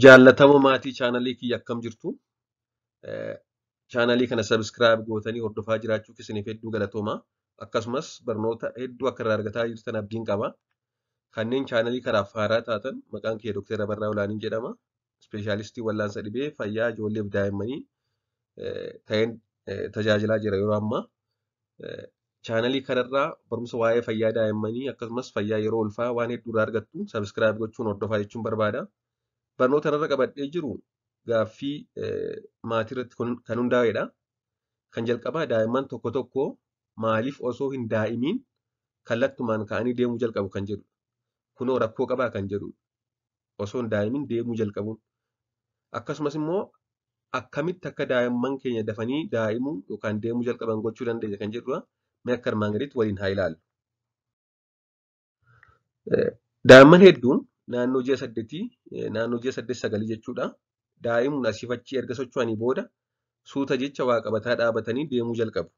Jaallatamoo maatii chaanalii kiyya, akkam jirtu? Chaanalii kana subscribe gootanii hordofaa jiraachuu keessaniif hedduu galatooma. Akkasumas barnoota hedduu akka irraa argataa jirtan abdiin qaba. Kanneen chaanalii kanaaf haaraa taatan, maqaan kiyya Dr. Abarraa Olaaniin jedhama. Ispeeshaalistii wallaansa dhibee fayyaa ijoolleef daa'immanii ta'een tajaajilaa jira yeroo ammaa. Chaanalii kanarraa barumsa waa'ee fayyaa daa'immanii akkasumas fayyaa yeroo ulfaa waan hedduu irraa argattu. Subscribe gochuun hordofaa jechuun barbaada. Barnoota kanarra qabadhee jiru gaaffii maatii irratti kan hundaa'edha. Kan jalqabaa, daa'imman tokko tokko maaliif osoo hin daa'imiin kallattumaan ka'anii deemuu jalqabu kan jedhudha. Kunoo rakkoo qabaa kan jedhudha. Osoo hin daa'imiin deemuu jalqabuun. Akkasumas immoo akkamitti akka daa'imman keenya dafanii daa'imuu yookaan deemuu jalqaban gochuu dandeenya kan jedhudha. Mee akka armaan gadiitti waliin haa ilaallu. Daa'imman hedduun naannoo ji'a 8, naannoo ji'a 8 9 jechuudha. Daa'imuun asiif achi erga socho'anii booda suuta jecha waa qabataa dhaabatanii deemuu jalqabu.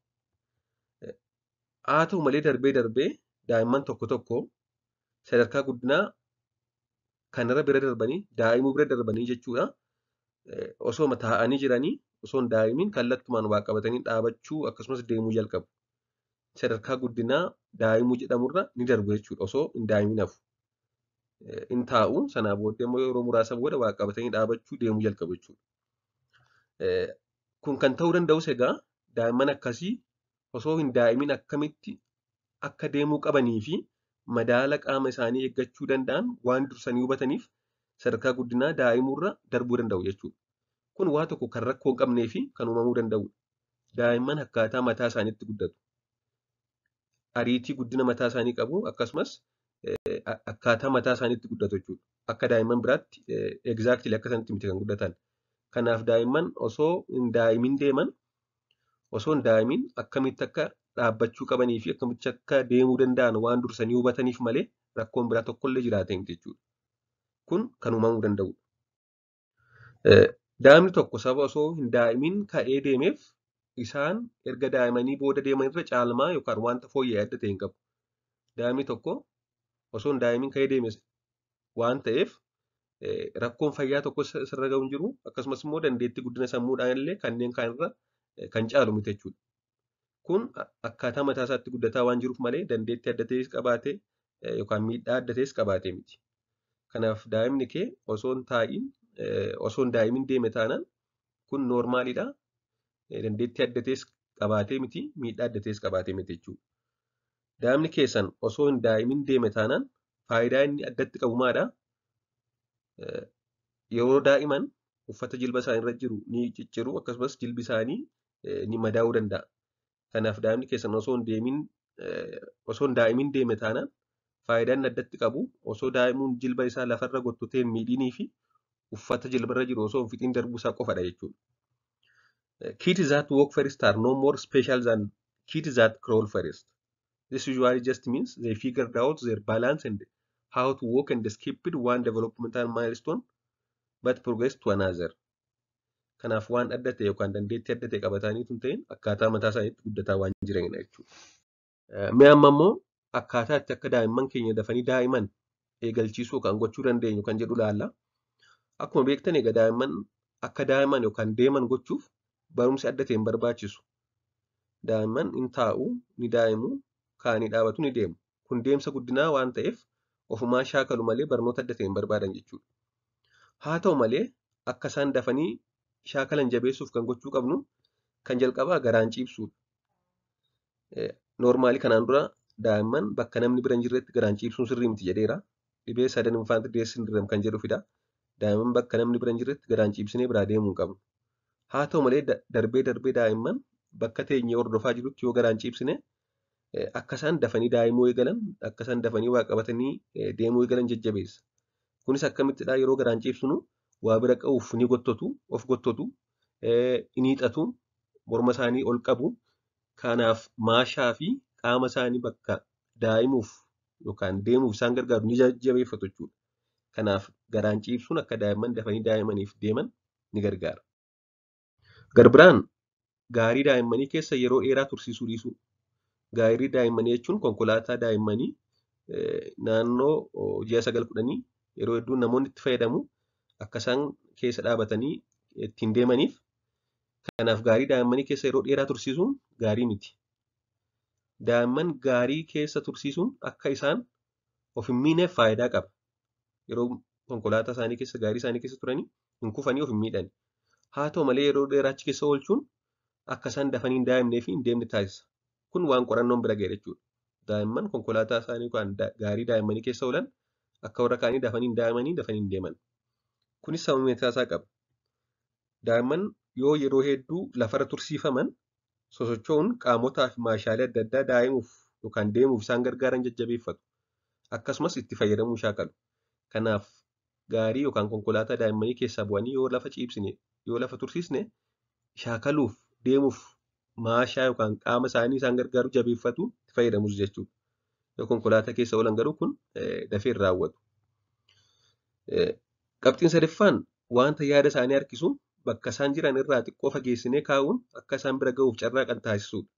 Haa ta'u malee, darbee darbee daa'imman tokko tokko sadarkaa guddinaa kanarra bira darbanii, daa'imuu bira darbanii jechuudha. Osoo taa'anii jiranii, osoo hin daa'imiin kallattumaan waa qabatanii dhaabachuu akkasumas deemuu jalqabu. Sadarkaa guddinaa daa'imuu jedhamurra ni darbu jechuudha, osoo hin daa'imiin hafu. Hin taa'u, sanaa booddee immoo yeroo muraasa booda waa qabatanii dhaabachuu, deemuu jalqabu jechuudha. Kun kan ta'uu danda'us egaa daa'imman akkasii osoo hin daa'imiin akkamitti akka deemuu qabanii fi madaala qaama isaanii eeggachuu danda'an waan dursanii hubataniif sadarkaa guddinaa daa'imuurra darbuu danda'u jechuudha. Kun waa tokko kan rakkoo hin qabnee fi kan uumamuu danda'udha. Daa'imman akkaataa mataa isaaniitti guddatu. Ariitii guddina mataa isaanii qabu, akkasumas akkaataa mataa isaaniitti guddatu jechuudha. Akka daa'imman biraatti exactly akka sanatti miti kan guddatan. Kanaaf daa'imman osoo hin daa'imin deeman, osoo hin daa'imin akkamitti akka dhaabbachuu qabanii fi akkamitti akka deemuu danda'an waan dursanii hubataniif malee rakkoon biraa tokkollee jiraatee miti jechuudha. Kun kan uumamuu danda'udha. Daa'imni tokko sababa osoo hin daa'imin ka'ee deemeef isaan erga daa'imanii booda deeman irra caalmaa yookaan wanta fooyya'ee adda ta'e hin qabu. Daa'imni tokko osoo hin daa'imin ka'ee deeme waan ta'eef rakkoon fayyaa tokko isarra gahu hin jiru, akkasumas immoo dandeettii guddina sammuudhaan illee kanneen kaan irra kan caalu miti jechuudha. Kun akkaataa mataa isaatti guddataa waan jiruuf malee dandeettii adda ta'es qabaatee yookaan miidhaa adda ta'es qabaatee miti. Kanaaf daa'imni kee osoo hin taa'iin, osoo hin daa'imin deeme taanaan kun normaliidha. Dandeettii adda ta'es qabaatee miti, miidhaa adda ta'es qabaatee miti jechuudha. Daa'imni keessan osoo hin daa'imin deeme taanaan faayidaa inni addatti qabu maadha? Yeroo daa'iman uffata jilba isaanii irra jiru ni cicciru, akkasumas jilbi isaanii ni madaa'uu danda'a. Kanaaf daa'imni keessan osoo hin deemin, osoo hin daa'imin deeme taanaan faayidaan inni addatti qabu osoo daa'imuun jilba isaa lafarra gottotee hin miidhinii fi uffata jilbarra jiru osoo hin fixiin darbuu isaa qofadha jechuudha. Kids that walk first are no more special than kids that crawl first. This usually just means they figured out their balance and how to walk and skipped one developmental milestone but progressed to another. Kanaaf waan adda ta'e yookaan dandeettii adda ta'e qabatanii tun ta'in akkaataa mataa isaaniitti guddataa waan jiranidha jechuudha. Mee amma immoo akkaataa itti akka daa'imman keenya dafanii daa'iman eegalchiisuu yookaan gochuu dandeenyu kan jedhu ilaalla. Akkuma beektan egaa daa'imman akka daa'iman yookaan deeman gochuuf barumsi adda ta'e hin barbaachisu. Daa'imman hin taa'u, ni daa'imu, ka'anii dhaabatu, ni deemu. Kun deemsa guddinaa waan ta'eef ofumaa shaakalu malee barnoota adda ta'e hin barbaadan jechuudha. Haa ta'u malee, akka isaan dafanii shaakalan jabeessuuf kan gochuu qabnu kan jalqabaa garaan ciibsuudha. Normally kanaan dura daa'imman bakka namni bira hin jirretti garaan ciibsuun sirrii miti jedheera. Dhibee sudden infant death syndrome kan jedhu fida. Daa'imman bakka namni bira hin jirretti garaan ciibsinee biraa deemuu hin qabnu. Haa ta'u malee, darbee darbee daa'imman bakka teenyee hordofaa jirutti yoo garaan ciibsine akka isaan dafanii daa'imuu eegalan, akka isaan dafanii waa qabatanii deemuu eegalan jajjabeessa. Kunis akkamittidha? Yeroo garaan ciibsinu waa bira qabuuf ni gottotu, of gottotu, ni hiixatu, morma isaanii ol qabu. Kanaaf maashaa fi qaama isaanii bakka daa'imuuf yookaan deemuuf isaan gargaaru ni jajjabeeffatu jechuudha. Kanaaf garaan ciibsuun akka daa'imman dafanii daa'imaniif deeman ni gargaara. Garbiraan gaarii daa'immanii keessa yeroo dheeraa tursiisuu dhiisuu. Gaarii daa'immanii jechuun konkolaataa daa'immanii naannoo ji'a 9 10 yeroo hedduu namoonni itti fayyadamu. Akka isaan keessa dhaabatanii ittiin deemaniif. Kanaaf gaarii daa'immanii keessa yeroo dheeraa tursiisuun gaarii miti. Daa'imman gaarii keessa tursiisuun akka isaan of hin miineef faayidaa qaba. Yeroo konkolaataa isaanii keessa gaarii isaanii keessa turanii hin kufanii of hin miidhan. Haa ta'u malee yeroo dheeraa achi keessa oolchuun akka isaan dafanii hin daa'imnee fi hin deemne taasisa. Kun waan qorannoon bira ga'e jechuudha. Daa'imman konkolaataa isaanii yookaan gaarii daa'immanii keessa oolan akka warra kaanii dafanii hin daa'imanii dafanii hin deeman. Kunis sababa mataa isaa qaba. Daa'imman yoo yeroo hedduu lafarra tursiifaman sosocho'uun qaamotaa fi maashaalee adda addaa daa'imuuf yookaan deemuuf isaan gargaaran jajjabeeffatu. Akkasumas itti fayyadamuu shaakalu. Kanaaf gaarii yookaan konkolaataa daa'immanii keessaa bu'anii yoo lafa ciibsine yoo lafa tursiisne shaakaluuf deemuuf maashaa yookaan qaama isaanii isaan gargaaru jabeeffatu itti fayyadamus jechuudha. Yoo konkolaataa keessa oolan garuu kun dafee hin raawwatu. Qabxiin sadaffaan wanta yaada isaanii harkisu bakka isaan jiran irraa xiqqoo fageessinee kaa'uun akka isaan bira ga'uuf carraaqan taasisudha.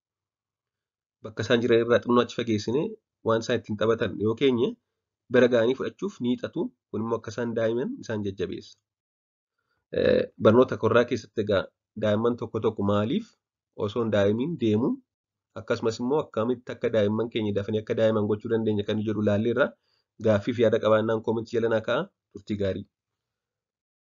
Bakka isaan jiran irraa xinnoo achi fageessinee waan isaan ittiin taphatan yoo keenye bira ga'anii fudhachuuf ni hiixatu. Kun immoo akka isaan daa'iman isaan jajjabeessa. Barnoota korraa keessatti egaa daa'imman tokko tokko maaliif osoo hin daa'imiin deemuu akkasumas immoo akkamitti akka daa'imman keenya dafanii akka daa'iman gochuu dandeenya kan jedhu ilaalleerra. Gaaffii fi yaada qabaannaan koomentii jala naa kaa'aa. Turtii gaarii.